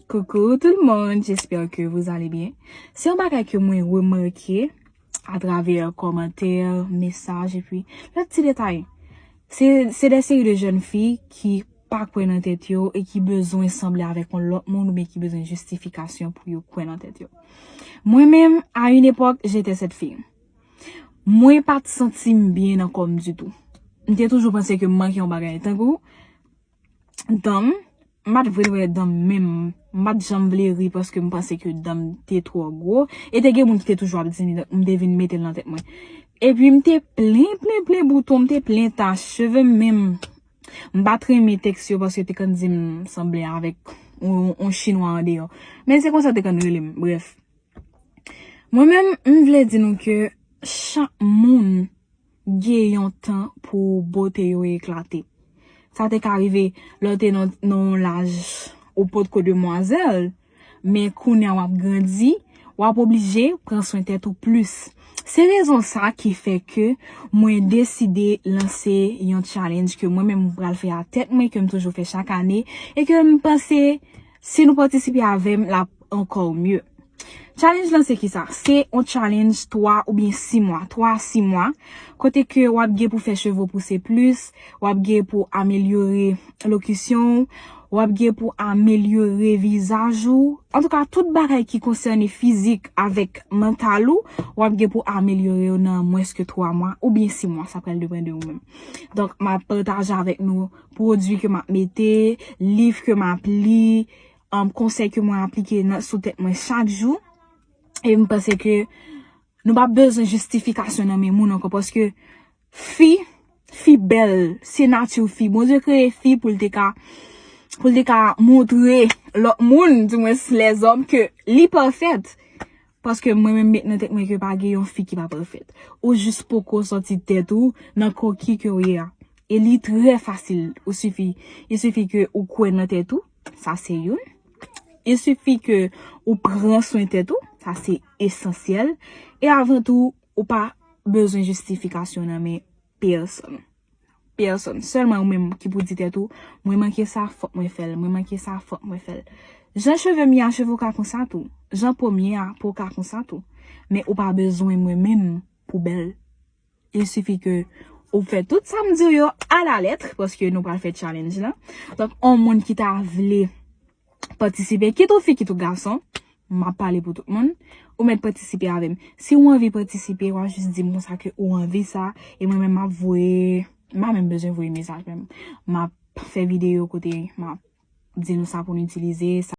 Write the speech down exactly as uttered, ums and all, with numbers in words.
Coucou tout le monde, j'espère que vous allez bien. Se yon bagay ke mwen remake atravè kòmantè, mesaj, epi lòt ti detay. Se, se de seri de jèn fi ki pa kwè nan tèt yo e ki bezwen sanble avèk yon lòt moun oubyen ki bezwen jistifikasyon pou yo kwè nan tèt yo. Mwen menm, à une époque, j'étais cette fille. Mwen pa t santi m byen nan kò m ditou. M te toujou panse ke m manke yon bagay. Tankou, dan m, m pa t vle wè dan m menm. M pa t janm vle ri paske m panse ke dan m te twò gwo. E te gen moun ki te toujou ap di m, donk m te vin mete l nan tèt mwen. Epi m te plen, plen, plen bouton, m te plen tach. Cheve m menm, m pa t renmen tèks yo paske yo te konn di m sanble avèk yon, yon chinwa andeyò. Men se konsa yo te konn rele m, brèf. Mwen menm, m vle di nou ke chak moun gen yon tan pou bote yo eklate. Sa te ka rive lè w te nan, nan yon laj ou potko demwazèl, men kounye a w ap grandi, w ap oblije pran swen tèt ou plis. Se rezon sa ki fè ke mwen deside lanse yon challenge ke mwen menm m pral fè a tèt mwen, ke m toujou fè chak ane, e ke m panse si nou patisipe avè m, l ap ankò mye. Challenge lan se kisa? Se yon challenge twa oubyen sis mwa, twa a sis mwa, kote ke w ap gen pou fè cheve w pouse plis, w ap gen pou amelyore lokisyon w, w ap gen pou amelyore vizaj ou. Antouka, tout bagay ki konsène fizik avèk mantal ou, w ap gen pou amelyore yo nan mwens ke twa mwa oubyen sis mwa, sa pral depann de ou menm. Donk, m ap pataje avèk nou pwodui ke m ap mete, liv ke m ap li, um, konsèy ke mwen aplike nan, sou tèt mwen chak jou. E m panse ke nou pa bezwen jistifikasyon nan men moun ankò, paske fi, fi bèl, se nati fi. Bondye kreye fi pou l te ka, pou l te ka montre lòt moun, dimwens lèzòm, ke li pafèt. Paske mwen menm met nan tèt mwen ke pa gen yon fi ki pa pafèt. Ou jis poko sòti tèt ou nan koki ke w ye a. E li trè fasil. Ou sifi, il sifi ke ou kwè nan tèt ou, sa se youn. Il sifi ke ou pran swen tèt ou, sa se esansyèl. E avan tou, ou pa bezwen jistifikasyon nan men pèsonn. Pèsonn. Sèlman ou menm ki pou di tèt ou, mwen manke sa, fòk mwen fè l. Mwen manke sa, fòk mwen fè l. Jan cheve m ye a, cheve w ka konsa tou. Jan po m ye a, po w ka konsa tou. Men ou pa bezwen mwen menm pou bèl. Il sifi ke ou fè tout sa m di w yo alalèt, paske nou pral fè challenge lan. Donk, yon moun ki ta vle patisipe, kit ou fi, kit ou gason, m ap pale pou tout moun, ou mèt patisipe avè m. Si w anvi patisipe, w a jis di m konsa ke ou anvi sa, e mwen menm m ap voye, m pa menm bezwen voye mesaj menm. M ap fè videyo kote m ap di nou sa pou n itilize, sa